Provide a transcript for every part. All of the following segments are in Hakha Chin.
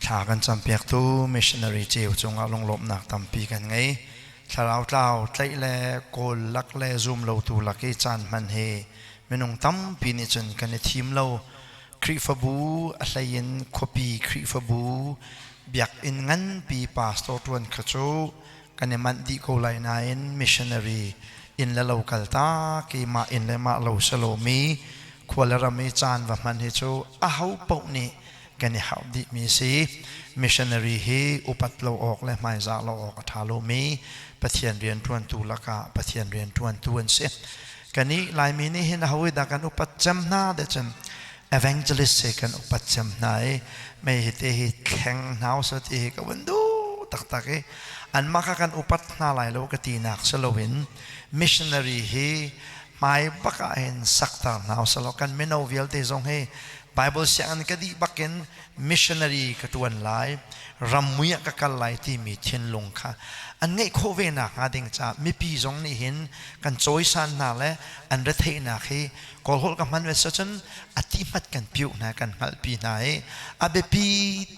Thla kan campiaktu missionary ceu cungah lunglawmhnak tampi kan ngei. Thlarau tlau tlaih le kawl lak le zum lotu lak i caan hman hi minung tampi nih cun kan i thim lo. Khrihfabu a hlei in khuapi Khrihfabu biakinn nganpi pastor ṭuan kha cu kan i manh dih ko lai nain missionary inn le lo kal tak i mah inn le mah lo salomi khua le ram i caan va hman hi cu aho paoh nih kan i harh dihmi si. Missionary hi upat lo awk le hmaizah lo awk a ṭha lomi Pathian rianṭuantu lakah Pathian rianṭuantu an si. Kannih Laimi nih hin aho dah kan upat cem hna de cun evangelist he kan upat cem hna i mei hi te hi thleng hna usih ti hi ka vun duh taktak i anmah kha kan upat hna lai lo ka tinak si loin missionary hi hmai bak ah hin sakter hna usih law kan mino vialte zong hi Bible sianginn ka dih bakin missionary ka ṭuan lai, rammui ah ka kal lai timi thinlung kha an ngeih khawh ve nakhnga ding caah mipi zong nih hin kan cawisan hna le an retheihnak hi Kawlholh ka hman ve cun a ti hmat kan piuh hna kan hngalhpi hna i a biapi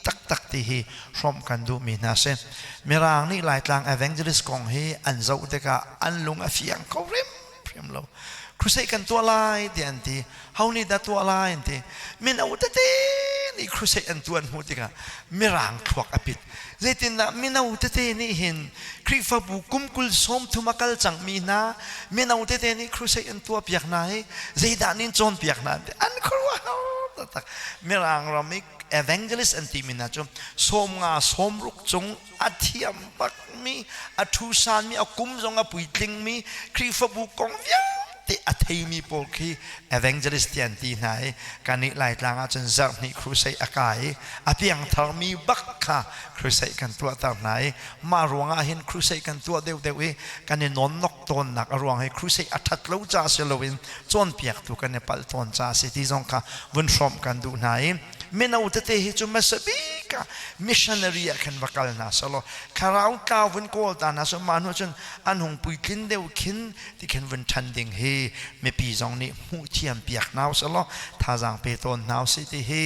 taktak ti hi hrawmh kan duhmi hna si. Mirang nih Laitlang evangelist kong hi an zoh tikah an lung a fiang kho hrimhrim lo. Crusade kan tuah lai ti an ti. Ho nih dah tuah lai an ti. Mino tete nih crusade an tuah an hmuh tikah mirang thluak a pit. Zeitindah mino tete nih hin Khrihfabu kum 20 30 a kal cangmi hna mino tete nih crusade an tuah piak hna hi zeidah nin cawnpiak hna an ti. An khuaruahhar taktak. Mirang ram i evangelist an timi hna cu 50 60 cung a thiam bakmi a ṭhusanmi a kum zong a puitlingmi Khrihfabu kong vialte a theimi pawl khi evangelist ti an ti hna i kannih Laitlang ahcun zarhhnih crusade a kai i a piangtharmi bak kha crusade kan tuahter hna i mah ruangah hin crusade kan tuah deuhdeuh i kan i nawnnok tawnnak a ruang hi crusade a ṭhat lo ca si loin cawnpiaktu kan i palh tawn ca a si ti zong kha vun hrawmh kan duh hna i mino tete hi cu hmasa bik ah missionary ah khan va kal hna selaw thlarau tlau vun kawl ta hna selaw mah hnu cun an hung puitlin deuh khin ti khin vun ṭhan ding hi mipi zong nih hmuh thiam piak hna usih law thazaang pe tawn hna usih ti hi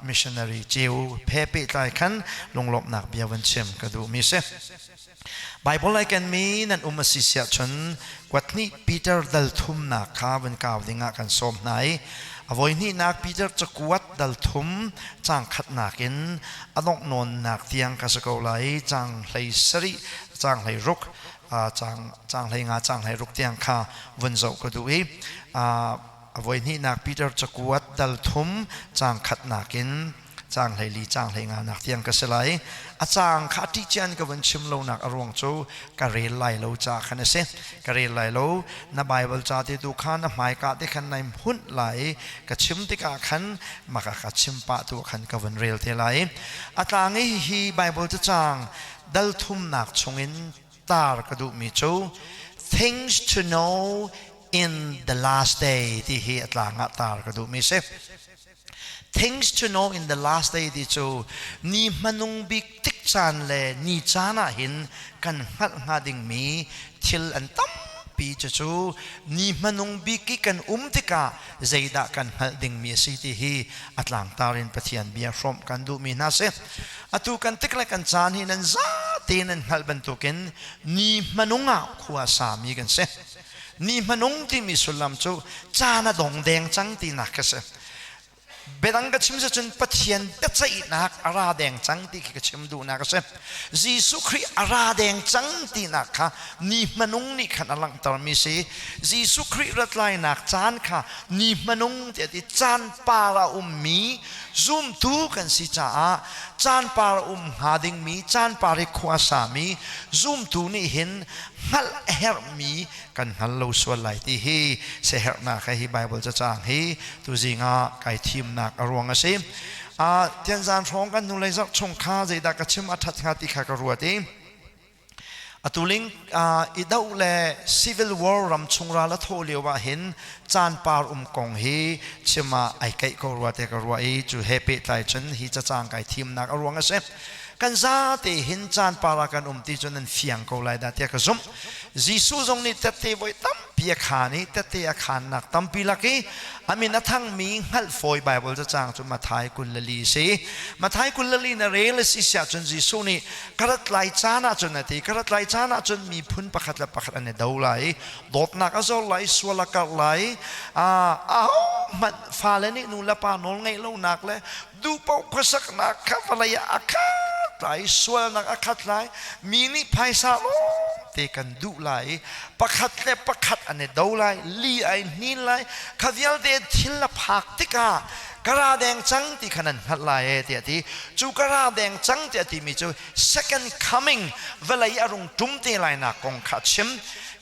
missionary ceu phe pehtlai khan lunglawmhnak bia vun chim ka duhmi si. Bible ai kenmi nan um a si siah cun kuathnih Peter dal thumnak kha vun kau dingah kan sawm hna i a voihnihnak Peter cakuat dal thum caang khatnak in a dongh nawnnak tiang ka si ko lai i caang 17 caang 16 caang caang 15 caang 16 tiang kha vun zoh ka duh i a voihnihnak Peter cakuat dal thum caang khatnak in caang 14 caang 15 nak tiang ka si lai. A caang kha a ṭih ka vun chim lonak a ruang cu ka rel lai lo ca khan a si. Ka rel lai lo. Na Bible ca te tu kha na hmaika te khan nai hunh lai. Ka chim tikah khan maka ka chim pah tu khan ka vun rel te lai. A tlang i hi Bible cacaang dal thumnak chungin tar ka duhmi cu things to know in the last day ti hi a tlang ah tar ka duhmi si. Things to know in the last day ti cu ni hmanung bik tik caan le ni caan ah hin kan hngalh hnga dingmi thil an tampi cucu ni hmanung bik i kan um tikah zeidah kan hngalh dingmi a si ti hi a tlangtar in Pathian bia hrawmh kan duhmi hna si. Atu kan tik le kan caan hi nan zate nan hngalh bantukin ni hmanung ah khua sami kan si. Ni hmanung timi sullam cu caan a dong deng cang tinak kha si. Biadang ka chim cun Pathian biaceihnak a ra deng cang ti khi ka chim duhnak a si. Jesuh Khrih a ra deng cang tinak kha ni hmanung nih khan a langhtermi si. Jesuh Khrih rat lainak caan kha ni hmanung tiah ti caan par a ummi zumtu kan si caah caan par a um hnga dingmi caan par i khua sami zumtu nih hin hngalh a herhmi kan hngal lo sual lai ti hi siaherhnak he hi Bible cacang hi tuzing ah kai thimnak a ruang a si. Tianzan hrawng kan hnulei zarh chung kha zeidah ka chim a ṭhat hnga ti kha ka ruat i atuling i doh le civil war ram chung ral a thawh lio ah hin caan par um kong hi chim ah ai keih ko rua te ka ruah i cu he pehtlai cun hi cacang kai thimnak a ruang a si. Kan zate hin caan par ah kan um ti cu nan fiang ko lai dah tiah ka zumh. Jesuh zong nih tette voi tampi tampi a khaan i tette a khaannak tampi lak i a min a thangmi hngalh fawi Baibal cacang cu Matthai 24 a si. Matthai 24 na rel a si siah cun Jesuh nih ka rat lai caan ahcun a ti ka rat lai caan ahcun miphun pakhat le pakhat an i do lai i dawtnak a zor lai sual a karh lai ahohmanh fale nih nu le pa nawl ngeih lonak le duhpaoh khuasaknak kha vawlei ah a khat lai sualnak a khat lai mi nih phaisa lawngte kan duh lai i pakhat le pakhat an i do lai li ai hnin lai kha vialte thil a phak tikah ka ra deng cang ti kha nan hngalh lai e tiah ti cu ka ra deng cang tiah timi cu second coming vawlei a rung ṭum te lai nak kong kha a chim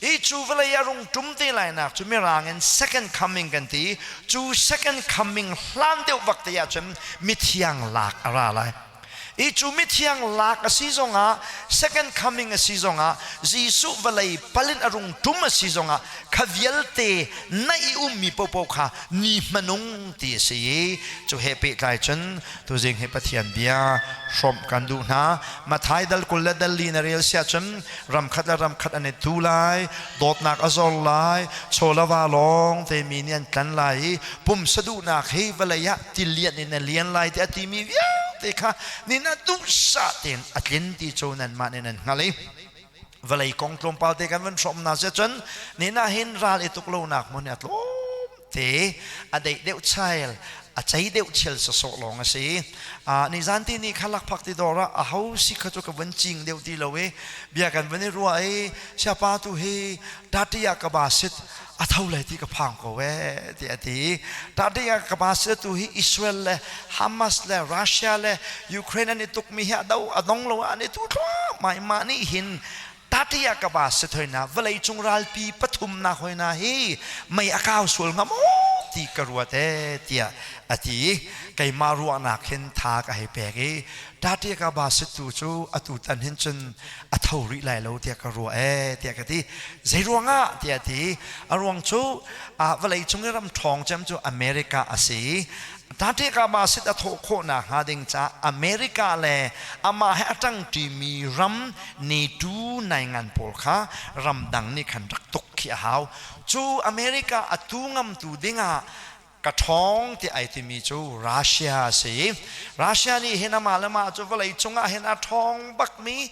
i cu vawlei a rung ṭum te lai nak cu mirang in second coming kan ti cu second coming hlan deuh vak te ahcun mithiang lak a ra lai i cu mithiang lak a si zongah second coming a si zongah Jesuh vawlei palin a rung ṭum a si zongah kha vialte na i ummi popo kha ni hmanung ti a si i cu he pehtlai cun tuzing hi Pathian bia hrawmh kan duh hna. Matthai dal 20 le dal li na rel siah cun ramkhat le ramkhat an i tu lai, dawtnak a zor lai, chaw le va lawng te mi nih an tlan lai i pumsa duhnak hi vawlei ah tilian in a lian lai tiah a timi vialte kha ni na duhsah tein a tlin ti cu nanmah nih nan hngalh i vawlei kong tlawmpal te kan van hrawm hna siah cun ni na hin ral i tuk lonak hmun hi a tlawm te a deih deuh chail a cei deuh chel sawsawh lawng a si nizan ti ni kha lakphak ti dawr ah a ho si kha cu ka vun cing deuh ti lo i bia kan vun i ruah i siapa tu hi tati ah ka ba sit a tho lai ti ka phang ko e ti a ti tati ah ka ba sit tu hi Israel le Hamas le Russia le Ukraine an i tuk mi hi a do a dong lo an i tu thluahmah i mah nih hin Tatia ka ba si thoina vawlei cung ralpi pathumnak hoina hi mei a kau sual hnga maw ti ka ruat e tiah a ti keimah ruahnak hin tha ka hei pek i tatia ka ba si tu cu atu tan hin cun a tho rih lai lo tiah ka ruah e tiah ka ti zei ruangah tiah a ti a ruang cu vawlei cung i ram ṭhawng cem cu America a si Taṭeka sit a thawh khawhnak hnga ding caah America le amah he a ṭangṭimi ram NATO naingan pawl kha ramdang nih khan rak tuk khi a hau. Cu America a tu ngamtu dingah ka ṭhawng ti ai timi cu Russia a si. Russia nih hin amah le mah cu vawlei cungah hin a ṭhawng bakmi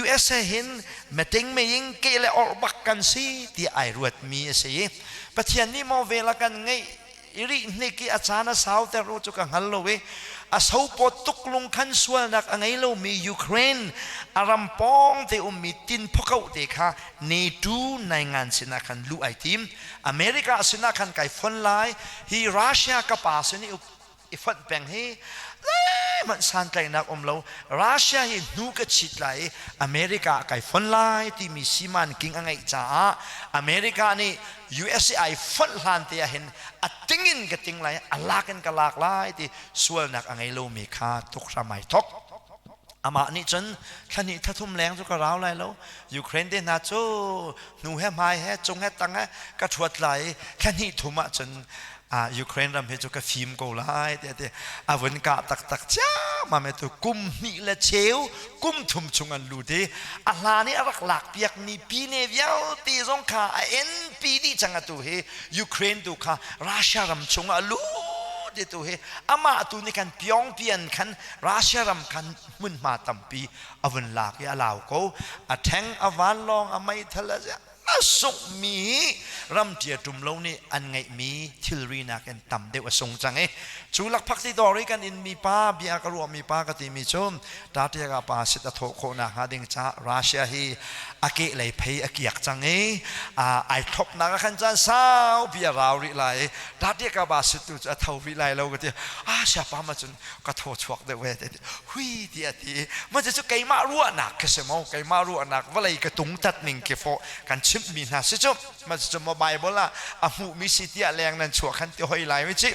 USA hin meting meiing ke le orh bak kan si ti ai ruatmi a si. Pathian nih maw vel a kan ngeih i rih hnik i a caan a sauter u cu ka hngal lo i a sopawt tuk lung khan sualnak a ngei lomi Ukraine a ram pawng te ummi tin phokoh te kha NATO naingan sinah khan luh ai tim America sinah khan kai fon lai hi Russia ka pa sin i i fonh peng hi zeihmanh santlaihnak um lo Russia hi hnu ka chit lai i America kai fon lai timi siman king a ngeih caah America nih USA ai fonh hlan te ah hin a ting in ka ting lai a lak in ka lak lai ti sualnak a ngei lomi kha tuk hram ai thok amah nih cun thla hnih thla thum leng cu ka rau lai lo Ukraine te hna cu hnu he hmai he cung he tang he ka ṭhuat lai i thla hnih thum ah cun Ukraine ram hi cu ka fim ko lai tiah ti a vun kah taktak ciammam tu kum hnih le cheu kum thum chung an lut i a hlan i a rak lak piak mi pine vialte zong kha a NP dih cang atu hi Ukraine tu kha Russia ram chung ah lut ti tu hi amah tu nih khan Pyongyang khan Russia ram khan hmunhma tampi a vun lak i a lau ko a ṭheng a vanlawng a meithal a a sunghmi ram ṭia ṭum lo nih an ngeihmi thilri nakin tam deuh a sung cang i cu lakphak ti dawr i kan inmi pa bia ka ruahmi pa ka timi cu Tatiaga pa sit a thawh khawh nakhnga ding caah Russia hi a kehlei phei a kiak cang i ai thlopnak ah khan caan saupi a rau rih lai i Tatiaga pa sit tu cu a tho rih lai lo ka ti ah siapa ma cun ka thaw chuak deuh ve te hui ti a ti ma cu keimah ruahnak khi si mo keimah ruahnak vawlei ka tung tat ning khi fawh kan chimh mi hna si cu ma cu mo bible ah a hmuh mi si tiah leng nan chuah khan ti hoi lai mi chi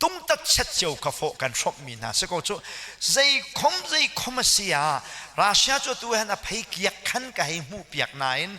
tungtat set cio ka fawh kan hrawmh mi hna si ko cu zei khom zei khom a si ah Russia cu tu han a phei kiak khan ka hei hmuh piak nain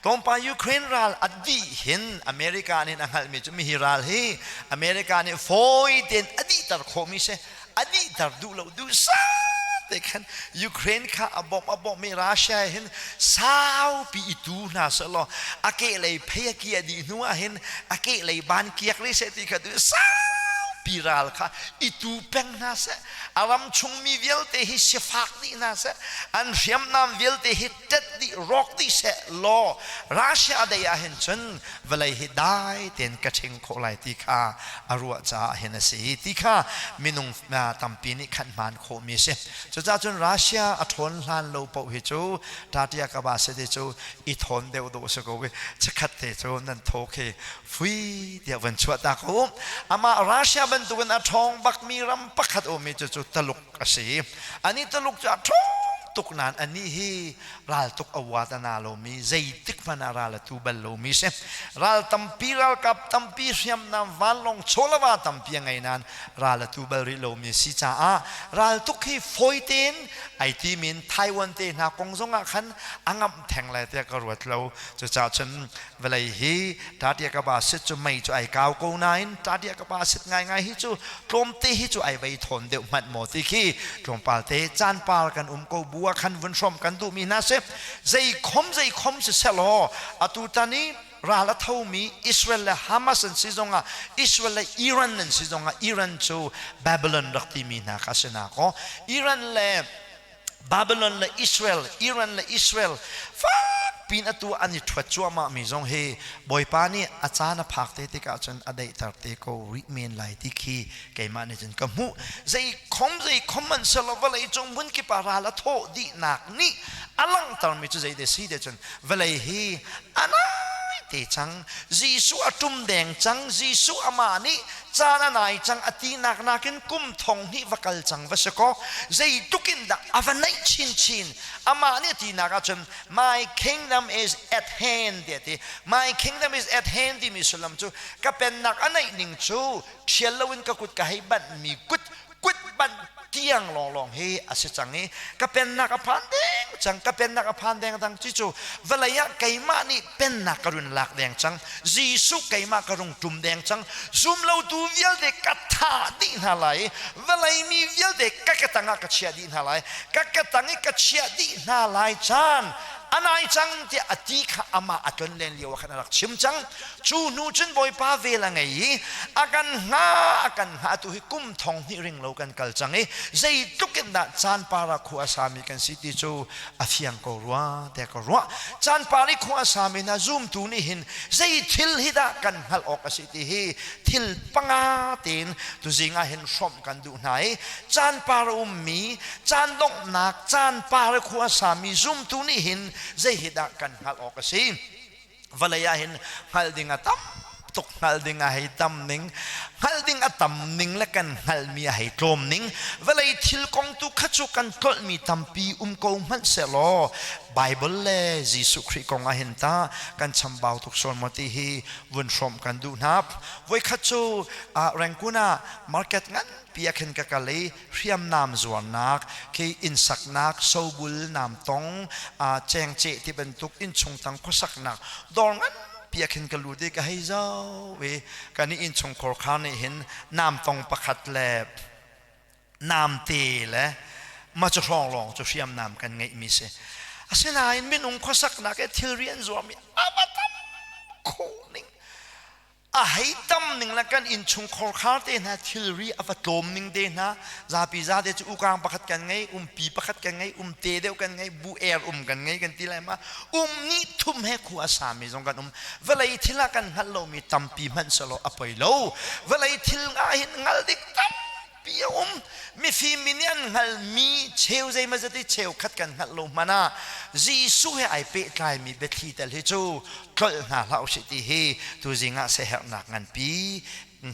Tlawmpal Ukraine ral a dih hin America nih a hngalhmi cu mihi ral hi America nih fawi tein a dihter khawhmi si a dihter duh lo duhsah. te khan Ukraine kha a bawmh a bawmh i Russia hin saupi i tu hna selaw a kehlei phei a ki a dih hnu ah hin a kehlei ban kiak rih seh ti kha tu saupi ral kha i tu peng hna seh. A ram chungmi vialte hi sifak dih hna seh, an hriamnam vialte hi tet dih rawk dih seh law Russia a dei ah hin cun vawlei hi dai tein ka ṭhing khawh lai ti kha a ruah caah hin a si ti kha minung tampi nih khan hmaan khawhmi a si. Cucaah cun Russia a ṭhawn hlan lo paoh hi cu Tatia ka ba se te cu i thawn deuh dawh si ko i chikkhat te cu nan thaw khi fui tiah van chuah ta ko. Amah Russia bantukin a ṭhawng bakmi ram pakhat ummi cu cu Taluk a si. Ani Taluk cu a ṭhawng tuk nain anih hi raltuk a uat a na lomi zeitik hmanh ah ral a tu bal lomi si. Ral tampi ralkap tampi hriamnam vanlawng chawlava tampi a ngei nain ral a tu bal rih lomi si caah raltuk hi fawi tein ai timin Taiwan te hna kong zong ah khan a ngamh theng lai tiah ka ruat lo. Cucaah cun vawlei hi tatia ka ba sit cu mei cu ai kau ko nain tatia ka ba sit ngaingai hi cu tlawmte hi cu ai vei thawn deuh hmanh maw ti khi tlawmpal te caan par kan um ko bu ah khan vun hrawm kan duhmi hna si. Zei khom zei khom si selaw atu tan i ral a thomi Israel le Hamas an si zongah, Israel le Iran an si zongah, Iran cu Babylon rak timi hna kha si na kaw Iran le Babylon le Israel, Iran le Israel fakpin atu an i ṭhuat cuahmah mi zong hi Bawipa nih a caan a phak te tikah cun a daihter te ko rih men lai ti khi keimah nih cun ka hmuh. Zei khom zei khom man selaw vawlei cung hmun kip ah ral a thawh dihnak nih a langhtermi cu zei de si te cun vawlei hi a nai te cang. Jesuh a ṭum deng cang. Jesuh amah nih caan a nai cang a tinak nakin kum thong hnih va kal cang va si kaw zeitluk in dah a va naih chinchin. Amah nih a tinak ahcun "My kingdom is at hand" tiah a ti. "My kingdom is at hand" timi sullam cu ka pennak a naih ning cu ṭhial loin ka kut ka hei banhmi kut kut banh tiang lawnglawng hi a si cang i ka pennak a phan deng cang. Ka pennak a phan deng cang ti cu vawlei ah keimah nih pennak ka run lak deng cang, Jesuh keimah ka rung ṭum deng cang, zum lotu vialte ka thah dih hna lai i vawlei mi vialte ka ka tang ah ka chiah dih hna lai, ka ka tang i ka chiah dih hna lai caan a nai cang tiah a ti kha amah a tlon len lio ah khan a rak chim cang. Cu hnu cun Bawipa vel a ngei i a kan hnga a kan hnga. Atu hi kum thong hnih ring lo kan kal cang i zeitluk in dah caan par ah khua a sami kan si ti cu a fiang ko rua tiah ka ruah. Caan par i khua a sami hna zumtu nih hin zei thil hi dah kan hngalh awk a si ti hi thil panga tein tuzing ah hin hrawmh kan duh hna i caan par a ummi caan donghnak caan par i khua a sami zumtu nih hin zei hi dah kan hngalh awk a si. Vawlei ah hin hngalh ding a tam tuk, hngalh ding a hei tam ning, hngalh ding a tam ning le kan hngalhmi a hei tlawm ning. Vawlei thil kong tu kha cu kan tlolhmi tampi um ko hmanh sehlaw Bible le Jesuh Khrih kong ah hin ta kan chambau tuk sual maw ti hi vun hrawmh kan duh hna. Voikhat cu Rangoon ah market nganpi ah khin ka kal i hriamnam zuarnak, khi innsaknak, sobul, namtong, cengceh ti bantuk innchung tang khuasaknak dawr nganpi ah khin ka lut i ka hei zoh i kan i innchungkhar khar nih hin namtong pakhat le namte le ma cu hrawng lawng cu hriamnam kan ngeihmi si. Asinain minung khuasaknak i thilri an zuarmi a va tam kho ning, a hei tam ning le kan innchungkhar khar te hna thilri a va tlawm ning te hna. Zapi zate cu ukang pakhat kan ngei, umpi pakhat kan ngei, umte deuh kan ngei, bu er um kan ngei kan ti lai ma, um ni thum he khu a sami zong kan um. Vawlei thil ah kan hngalh lomi tampi hmanh selaw a poi lo. Vawlei thil nga hin ngal ding tampi a um. Mifim mi nih an hngalhmi cheu zeimazat i cheu khat kan hngalh lo hmanh ah Jesuh he ai pehtlaimi biathli tel hi cu tlolh hna hlah usih ti hi tuzing ah siaherhnak nganpi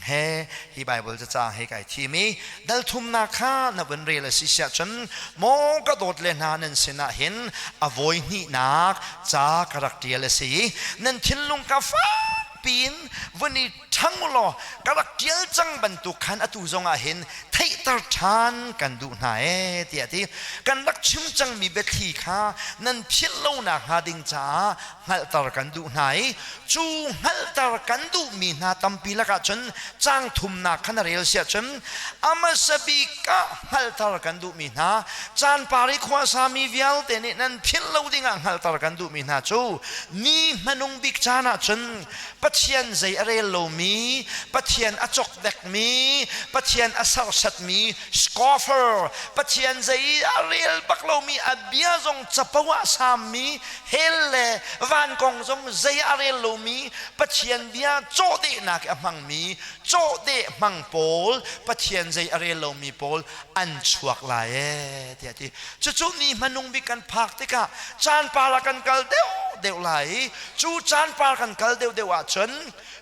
he hi Bible cacang he kai thim i dal thumnak kha na vun rel a si siah cun, maw ka dawt le hna, nan sinah hin a vawi hnihnak ca ka rak ṭial a si i nan thinlung ka fak piin vun i ṭhang u law ka rak ṭial cang bantuk khan atu zongah hin theih Theihter ṭhan kan duh hna ee tiah a ti. Kan rak chim cangmi biathli kha nan philh lonak hnga ding caah hngalhter kan duh hna i cu hngalhter kan duhmi hna tampi lakah cun caang thumnak kha na rel siah cun a hmasa bik ah hngalhter kan duhmi hna caan par i khuasami vialte nih nan philh lo dingah hngalhter kan duhmi hna cu ni hmanung bik caan ah cun Pathian zei a rel lomi, Pathian a cokdekmi, Pathian a serhsatmi scoffer, Pathian zei a rel bak lomi, a bia zong capo ah sammi, hell le van kong zong zei a rel lomi, Pathian bia cawhdehnak a hmangmi, cawhdeh hmang pawl, Pathian zei a rel lomi pawl an chuak lai ee tiah ti. Cucu ni hmanung bik kan phak tikah caan par ah kan kal deuh deuh lai i cu caan par kan kal deuh deuh ahcun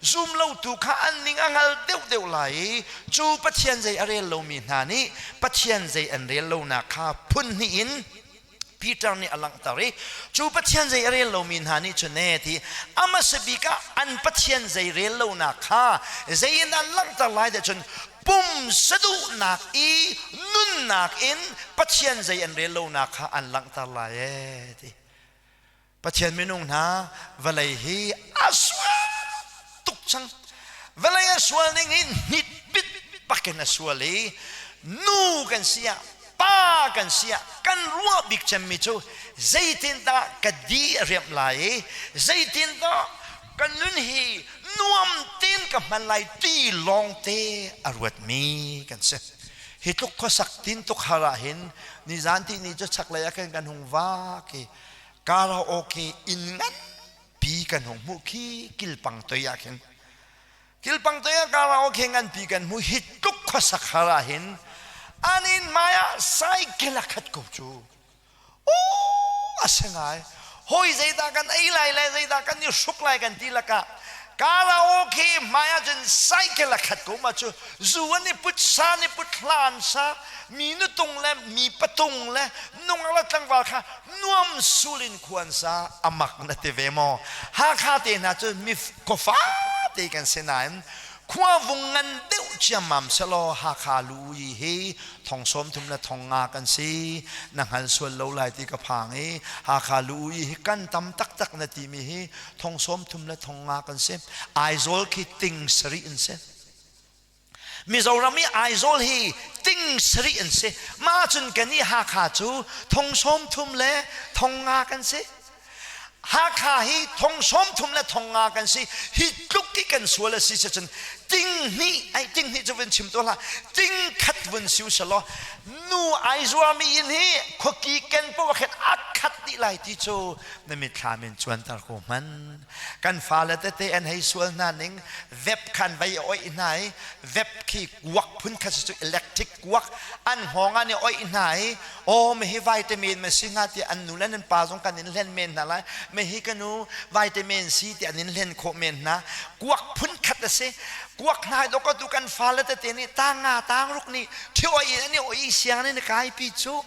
zum lotu kha an ning a ngal deuh deuh lai i cu Pathian zei a rel lomi hna nih Pathian zei an rel lonak kha phun hnih in Peter nih a langhter i cu Pathian zei a rel lomi hna nih cun ee ti a hmasa bik ah an Pathian zei rel lonak kha zei in an langhter lai ti cun pumsa duhnak i nunnak in Pathian zei an rel lonak kha an langhter lai ee ti. Pathian minung hna vawlei hi a sual tuk cang. Vawlei a sual ning hi hnit bit bakin a sual i nu kan si ah pa kan si ah kan ruah bik cemmi cu zeitindah ka di a riamh lai i zeitindah ka nun hi nuam tein ka hman lai ti lawngte a ruatmi kan si. Hi tluk khuasak tin tuk har ah hin nizan ti ni cu chaklei ah khan kan hung vak i karaoke inn nganpi kan hung hmuh khi kilpang toi ah khin kilpang toi ah karaoke nganpi kan hmuh hi tluk khuasak har ah hin an inn hmai ah cycle a khat ko cu a si ngai hawi zeidah kan ei lai le zeidah kan i hruk lai kan ti lakah karaoke hmai ah cun cycle a khat ko ma cu zu an i put sa an i put hlan sa mi nutung le mi patung le nungak le tlangval kha nuam sul in khuan sa amak na ti ve maw Hakha te hna cu mi khuafa te kan si nain khua vung ngan deuh ciammam selaw Hakha lu i hi thong sawm thum le thong nga kan si na hngal sual lo lai ti ka phang i Hakha lu i hi kan tam taktak na timi hi thong sawm thum le thong nga kan si Aizawl khi ting sarih in si Mizoram i Aizawl hi ting sarih an si. Mah cun kan i Hakha cu thong sawm thum le thong nga kan si. Hakha hi thong sawm thum le thong nga kan si. Hi tluk i kan sual a si cun ting hnih ai ting hnih cu vun chim to hlah ting khat vun siu selaw nu ai zuarmi inn hi khuaki ken poah khin a khat dih lai ti cu na mitthlam in cuanter ko hman. Kan fale tete an hei sual hna ning vep khan vei a oih hna i vep khi kuak phun khat cu electric kuak an hngawng an i oih hna i aw mi hi vitamin ma si hnga ti an nu le nan pa zong kan in hlen men hna lai mi hi ka nu vitamin si ti an in hlen khawh men hna kuak phun khat a si kuak hna do ko tu kan fale tete nih tang nga tang ruk nih thio in an i oi siang in kai pi cu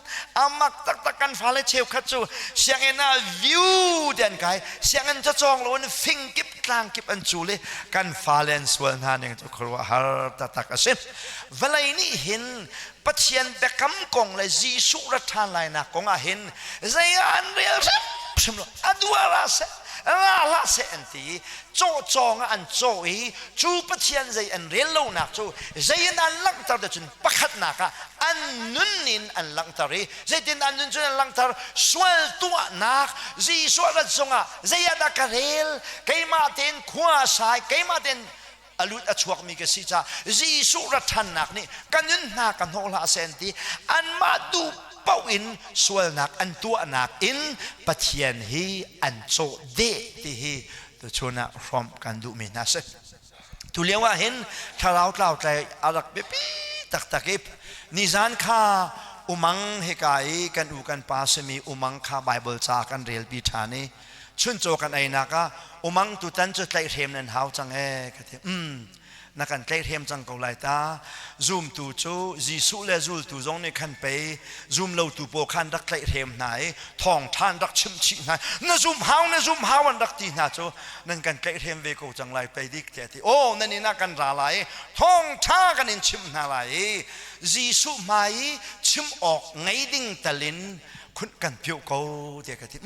amak taktak kan fale cheukhat cu sianginn ah view te an kai sianginn cacawng lo in fing kip tlang kip an cul i kan fale an sual hna ning cu khuaruahhar taktak a si. Vawlei nih hin Pathian biakam kong le Jesuh ra ṭhan lainak kong ah hin zei ah an rel hrimhrim lo. A duh ra seh, ra hlah seh an ti i cawhcawng ah an cawh i cu Pathian zei an rel lonak cu zei in an langhter te cun pakhatnak ah an nun in an langhter i zeitin an nun cun an langhter sual tuahnak Jesuh rat zongah zei ah dah ka rel keimah tein khua a sai keimah tein a lut a chuakmi ka si caah Jesuh rat ṭhannak nih ka nun hna ka hnawh hlah seh an ti anmah duh paoh in sualnak an tuahnak in Pathian hi an cawh deh ti hi tuchun ah hrawmh kan duhmi hna si. Tu lio ah hin thlarau tlau tlai a rak biapi taktak i nizan kha umang hika i kan u kan pa simi umang kha Bible ca kan relpi ṭhan i chuncaw kan einak ah umang tutan cu tlaihhrem nan hau cang ee ka ti. Na kan tlaihhrem cang ko lai ta. Zumtu cu Jesuh le zultu zong nih khan pei zum lotu pawl khan rak tlaihhrem hna i thawngṭha an rak chimh chih hna. Na zum hau, na zum hau an rak ti hna cu nan kan tlaihhrem ve ko cang lai pei dik tiah ti. Aw, nan inn ah kan ra lai i thawngṭha kan in chimh hna lai i Jesuh hmai i chim awk ngei ding tal in khunh kan pioh ko tiah ka ti.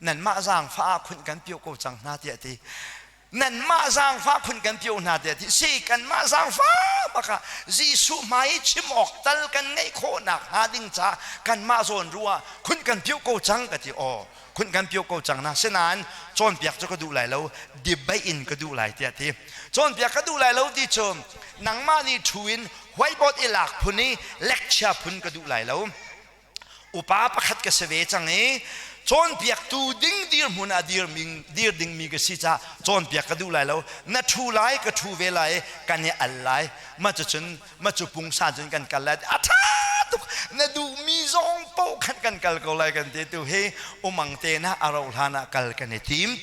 Nanmah zaangfah ah khunh kan pioh ko cang hna tiah ti. Nanmah zaangfah khun kan pio hna tiah ti si kanmah zaangfah bak ah Jesuh hmai i chim awk tal kan ngeih khawhnak hnga ding caah kanmah zawn ruah khun kan pio ko cang ka ti. Aw, khun kan pio ko cang na sinain cawnpiak cu ka duh lai lo, debate in ka duh lai tiah ti. Cawnpiak ka duh lai lo ti cu nangmah nih thu in whiteboard i lak phun i lecture phun ka duh lai lo. Upa pakhat ka si ve cang i cawnpiaktu ding dirhmun ah dir dingmi ka si caah cawnpiak ka duh lai lo. Na ṭhu lai, ka ṭhu ve lai i kan i al lai. Mah cucun mah cu pungsan cun kan kal lai. A ṭha tuk, na duhmi zong paoh khan kan kal ko lai kan ti. Tu hi umang te na a rauh hlan ah kal kan i tim.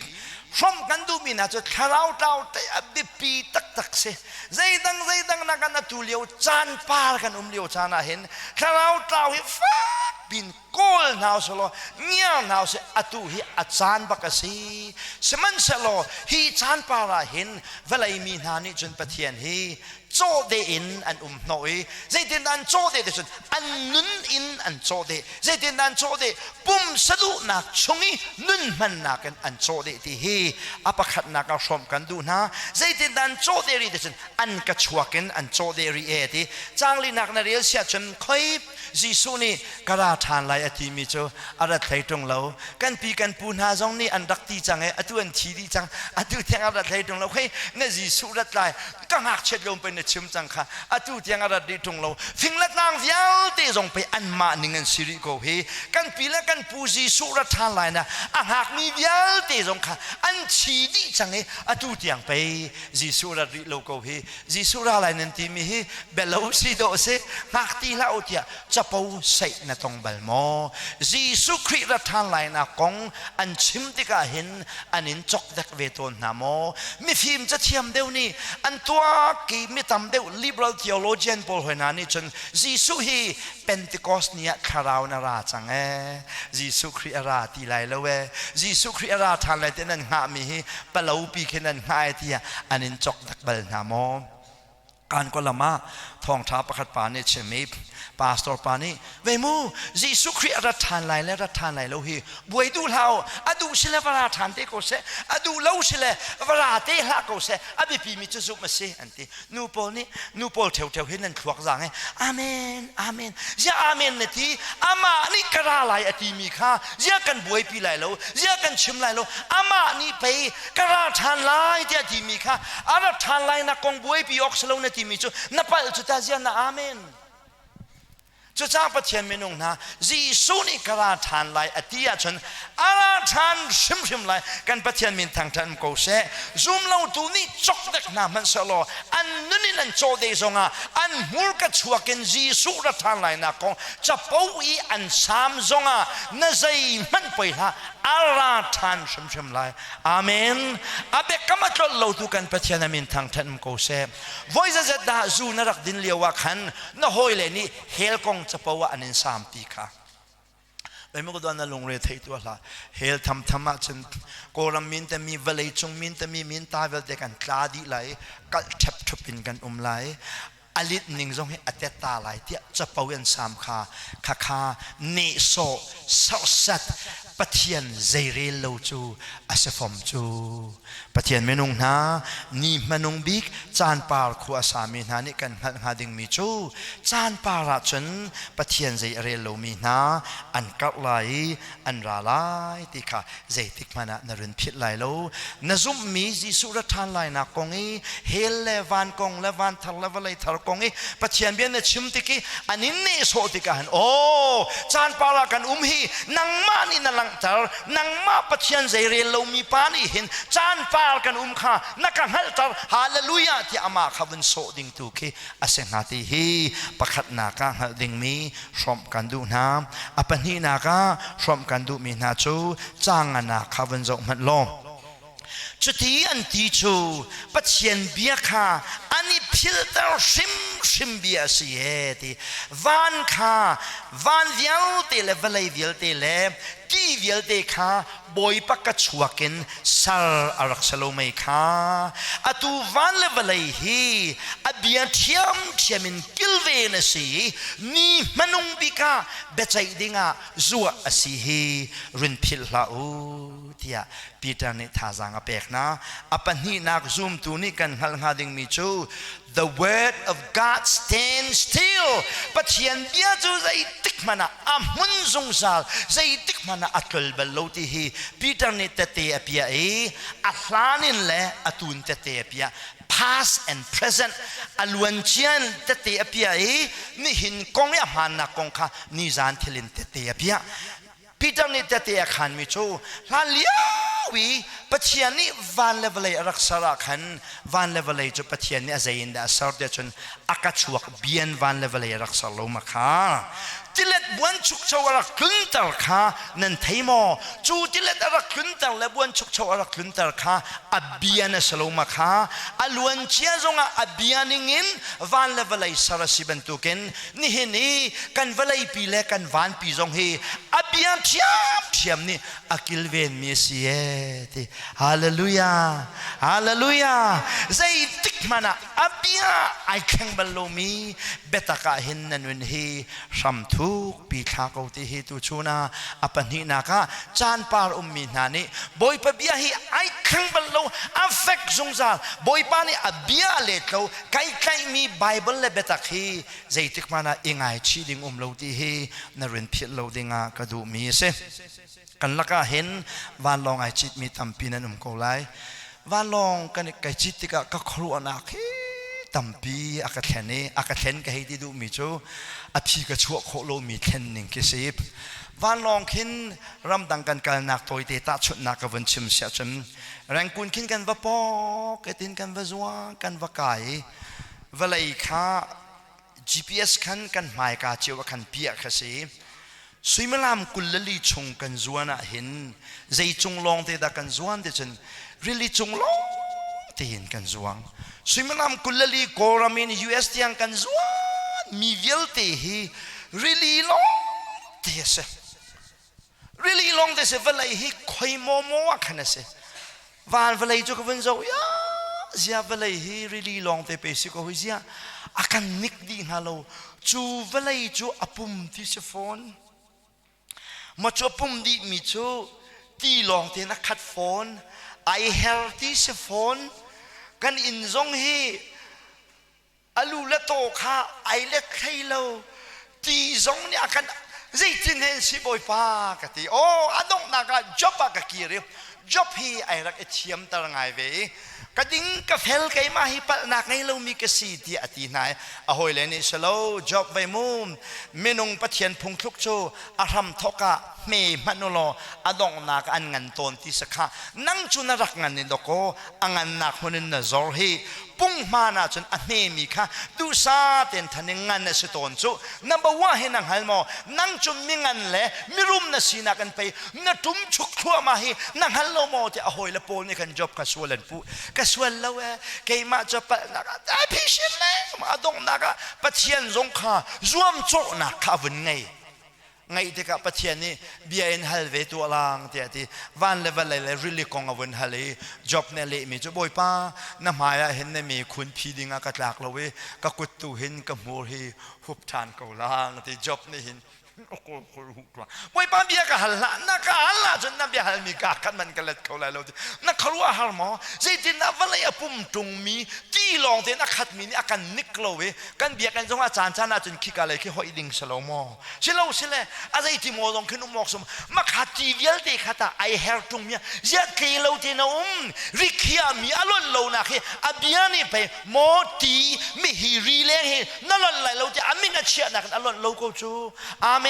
Hrawmh kan duhmi hna cu thlarau tlau te a biapi taktak si. Zeidang zeidang nak an atu lio caan par kan um lio caan ah hin thlarau tlau hi fak pin kawl hna usih ngiar hna usih, atu hi a caan bak a si. Sihmanhsehlaw hi caan par ah hin vawlei mi hna nih cun Pathian hi cawhdeh in an um hnawh i zeitindah an cawhdeh ti cun an nun in an cawhdeh. Zeitindah an cawhdeh? Pumsa duhnak chung i nun hmannak in an cawhdeh ti hi a pakhatnak ah hrawmh kan duh hna. Zeitindah an cawhdeh rih ti cun an ka chuak in an cawhdeh rih e ti. Caanglinak na rel siah cun khoi Jesuh nih ka ra ṭhan lai a timi cu a rat hlei ṭung lo. Kan pi kan pu hna zong nih an rak ti cang i atu an thi dih cang. Atu tiang a rat hlei ṭung lo. Khoi na Jesuh rat lai ka ngakchiat lio pei na chim cang kha, atu tiang a rat rih ṭung lo. Fing le tlang vialte zong pei anmah ning an si rih ko hi. Kan pi le kan pu Jesuh rat ṭhan lai na a hngakmi vialte zong kha an thi dih cang i atu tiang pei Jesuh rat rih lo ko hi. Jesuh ra lai nan timi hi bialo si dawh si, hngak ti hlah u tiah capo saih na tong bal maw? Jesuh Khrih rat ṭhan lainak kong an chim tikah hin an in cokdek ve tawn hna maw? Mifim cathiam deuh nih an tuak i mi tam deuh liberal theologian pawl hoi hna nih cun Jesuh hi Pentecost ni ah thlarau na ra cang ee, Jesuh Khrih a ra ti lai lo ee, Jesuh Khrih a ra ṭhan lai ti nan hngahmi hi palopi khi nan hngah ee tiah an in cokdek bal hna maw? Kan kolam ah thawngṭha pakhat pa nih chim i pastor pa nih vei mu, Jesuh Khrih a rat ṭhan lai le rat ṭhan lai lo hi buai duh hlah u, a duh si le va ra ṭhan te ko seh, a duh lo si le va ra te hlah ko seh, a biapi mi cu zumh a si an ti. Nu pawl nih, nu pawl ṭheuṭheu hin nan thluak zaang i amen, amen, ziah amen na ti? Amah nih ka ra lai a timi kha ziah kan buaipi lai lo, ziah kan chim lai lo? Amah nih pei ka ra ṭhan lai tiah timi kha a rat ṭhan lai nak kong buaipi awk si lo na timi cu na palh cu ta, ziah na amen? Cucaah Pathian minung hna, Jesuh nih ka ra ṭhan lai a ti ahcun a ra ṭhan hrimhrim lai. Kan Pathian min thangṭhat ko seh. Zumlotu nih cokdek hna hmanh sehlaw an nun in an cawhdeh zongah an hmurka chuak in Jesuh ra ṭhan lainak kong capo i an saam zongah na zeihmanh poi hlah, a ra ṭhan hrimhrim lai. Amen. A biakam a tlolh lotu kan Pathian a min thangṭhat ko seh. Voi zazat dah zu na rak din lio ah khan na hawile nih hell kong capo ah an in saam ti kha. Mei na lungre thei tu hlah. Hell tham tham ah cun Kawlram min te mi, vawlei cung min te mi, min ta vialte kan tla dih lai, kalh ṭhep ṭhup in kan um lai. Alit ning zong hi a tet ta lai tiah capo an saam kha khakha nehsawh serhsat Pathian zeirel lo cu a si fom cu. Pathian minung hna, ni hmanung bik caan par khua a sami hna nih kan hngalh hnga dingmi cu caan par ah cun Pathian zei a rel lomi hna an karh lai i an ra lai ti kha zeitik hmanh ah na run philh lai lo. Na zumhmi Jesuh ra ṭhan lainak kong i hell le van kong le van thar le vawlei thar kong i Pathian bia na chim tik i an in nehsawh tikah hin aw caan par ah kan um hi nangmah nih na langhter, nangmah Pathian zeirel lomi pa nih hin caan par kan um kha na ka hngalhter, hallelujah tiah amah kha vun sawh ding tu khi a si hnga ti hi pakhatnak ah hngalh dingmi hrawmh kan duh hna. A pahnihnak ah hrawmh kan duhmi hna cu caang nganak kha vun zoh hmanh law. Cuti an ti cu Pathian bia kha an i philter hrimhrim bia a si e ti. Van kha van vialte le vawlei vialte le ti vialte kha Bawipa ka chuak in sar a rak si lo mei kha. Atu van le vawlei hi a bia ṭhiamṭhiam in kilven a si i ni hmanung bik ah biaceih dingah zuah a si hi run philh hlah u tiah Peter nih thazaang a pek hna. A pahnihnak zumtu nih kan hngalh hnga dingmi cu the word of God stands still. Pathian bia cu zeitik hmanh ah a hmun zungzal, zeitik hmanh ah a tlol bal lo ti hi Peter nih tete a piah i a hlan in le a tun tete a piah. Past and present a luancian tete a piah i nihin kong i a hmaannak kong kha nizan thil in tete a piah. Peter nih tehte a khaanmi cu hlanlio i Pathian nih van le vawlei a rak ser ah khan van le vawlei cu Pathian nih a zei in dah a ser tiah cun a ka chuak bian van le vawlei a rak ser lo ma kha. Tilet buanchukcho a rak tlunter kha nan thei maw? Cu tilet a rak tlunter le buanchukcho a rak tlunter kha a bian a si lo ma kha? A luancia zongah a bia ningin van le vawlei ser a si bantukin nihin i kan vawleipi le kan vanpi zong hi a bia ṭhiamṭhiam nih a kilvenmi a si ee ti. Hallelujah, hallelujah. Zeitik hmanh ah a bia ai thleng bal lomi biatak ah hin na nun hi hram thukpi thla ko ti hi tuchun ah a pahnihnak ah caan par ummi hna nih Bawipa bia hi ai thleng bal lo, a fek zungzal. Bawipa nih a bia a let lo. Kai tlaihmi Bible le biatak hi zeitik hmanh ah i ngaichih ding um lo ti hi na rin philh lo ding ah ka duhmi a si. Kan lakah hin vanlawng ai citmi tampi nan um ko lai. Vanlawng kan kai cit tikah ka khuaruahnak hi tampi a ka thlen i a ka thlen ka hei ti duhmi cu a phi ka chuah khawh lomi thlen ning khi si. Vanlawng khin ramdang kan kalnak tawite tahchunhnak ka vun chim siah cun Rangoon khin kan va pawk etin kan va zuang kan va kai i vawlei kha GPS khan kan hmaika cio ah khan piah kha si. Suimilam 24 chung kan zuan ah hin zei cung lawng te dah kan zuan ti cun rili cung lawng tein kan zuang. Suimilam 24 Kawlram in US tiang kan zuan mi vialte hi rili lawng te a si. Rili lawng te si vawlei hi khoi maw maw ah khan a si. Van vawlei cu ka vun zoh ya zia vawlei hi rili lawng te pe si ko hi zia a kan nik dih hnga lo. Cu vawlei cu a pum ti si fawn. Ma cu a pum dih mi cu ti lawng tein a khat fawn. Ai her ti si fawn. Kan inn zong hi a lu le taw kha ai let hlei lo. Ti zong nih a kan zeitin hen si Bawipa ka ti. Aw a donghnak ah Job ah ka kir i Job hi ai rak i thiamter ngai ve i ka ding ka fel keimah hi palhnak ngei lomi ka si tiah a ti hna i a hawile nih silo Job vei mu minung Pathian phungthluk cu a hram thawk ah hme hmanh u law a donghnak an ngan tawn ti sakha nang cu na rak ngan in dawkaw a ngannak hmun in na zor hi punghman ahcun a hmemi kha duhsa tein than in ngan a si tawn cu. Number one hi na hngal maw? Nang cu mingan le mirum na sinak in pei na tum chuk thluahmah hi na hngal lo maw tiah a hawile pawl nih khan Job kha sual an puh. Ka sual lo ee, keimah cu palhnak ah phisin le a donghnak ah Pathian zong kha zuamcawhnak kha a vun ngei. Ngaih tikah Pathian nih bia in hal ve tuah lang tiah a ti. Van le vawlei le rili kong a vun hal i Job nih a lehmi cu Bawipa na hmai ah hin na mi khun phi ding ah ka tlak lo i ka kut tu hin ka hmur hi hup ṭhan ko lang ti. Job nih hin Bawipa bia ka hal hlah, na ka hal ahcun na bia halmi ka khat man ka let kho lai lo ti. Na khuaruah har maw? Zeitindah vawlei a pum ṭungmi ti lawng tein a khatmi nih a kan nik lo i kan biakinn zong ah caan caan ahcun khika lei khi hoih ding si lo maw? Silo sile a zeiti maw zong khin um awk sum makha ti vialte kha ta ai her ṭung mi ziah tle lo te na um rikhiah mi a lonh lo nak hi a bia nih pei maw ti mi hi ri leng hi na lonh lai lo ti a min a chiahnak in a lonh lo ko cu. Amen.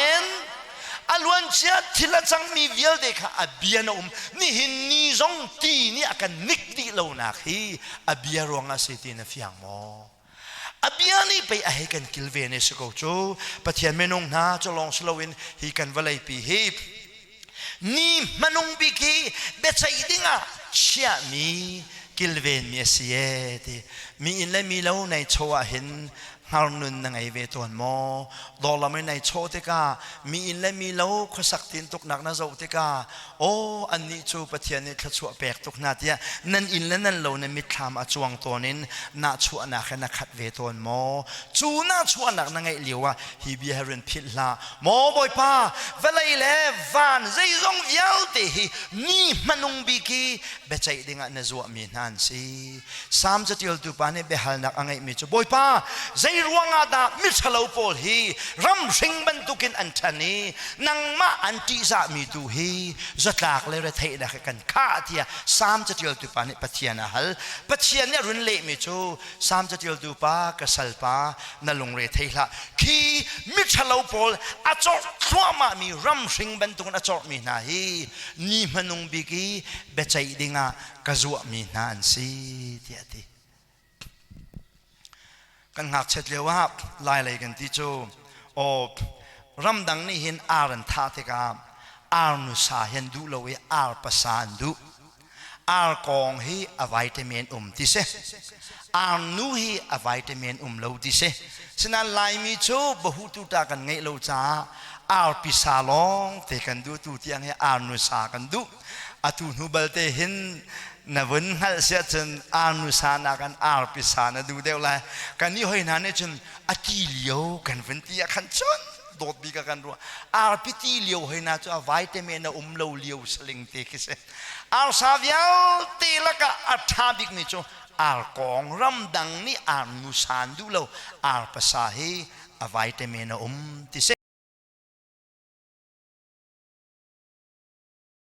A luancia thil a cangmi vialte kha a bia na um. Nihin ni zong ti nih a kan nik dih lonak hi a bia ruangah si ti na fiang maw? A bia nih pei a hei kan kilven i si ko cu. Pathian minung hna cu lawng si loin hi kan vawleipi hi. Ni hmanung bik hi biaceih dingah chiahmi kilvenmi a si ee ti. Mi inn le mi lo nei chaw ah hin hngar nun na ngei ve tawn maw? Dawrlam in nei chaw tikah mi inn le mi lo khuasak tin tuknak na zoh tikah aw annih cu Pathian nih thluachuah pek tuk hna tiah nan inn le nan lo na mitthlam a cuang tawn in nahchuahnak he na khat ve tawn maw? Cu nahchuahnak na ngeih lio ah hi bia hi run philh hlah. Maw Bawipa, vawlei le van zeizong vialte hi ni hmanung bik i biaceih dingah na zuahmi hna an si. Salm catialtu pa nih biahalnak a ngeihmi cu Bawipa, zei ruangah dah miṭhalo pawl hi ramhring bantukin an ṭhan i nangmah an ṭihzahmi tu hi zatlak le retheihnak he kan khah tiah Salm catialtu pa nih Pathian a hal. Pathian nih a run lehmi cu Salm catialtu pa, ka salpa, na lungre thei hlah. Khi miṭhalo pawl a corh thluahmahmi ramhring bantukin a corhmi hna hi ni hmanung bik i biaceih dingah ka zuahmi hna an si tiah a ti. Kan ngakchiat lio ah Lailei kan ti cu aw ramdang nih hin ar an thah tikah ar nusa hi an duh lo i ar pasa an duh. Ar kawng hi a vitamin um ti si. Ar nu hi a vitamin um lo ti si. Sinain Laimi cu bahutu ta kan ngeih lo caah ar pisa lawng te kan duh tu tiang hi ar nusa kan duh. Atu hnu balte hin na vun hngalh siah cun ar nusa nakin ar pisa na duh deuh lai. Kan nih hoi hna nih cun a ti lio kan vun ti ah khan cun dawt bik ah kan ruah. Arpi ti lio hoi hna cu a vitamin a um lo lio saling te khi si. Arsa vialte lakah a ṭha bikmi cu arkawng ramdang nih ar nusa an duh lo. Ar pasa hi a vitamin a um ti si.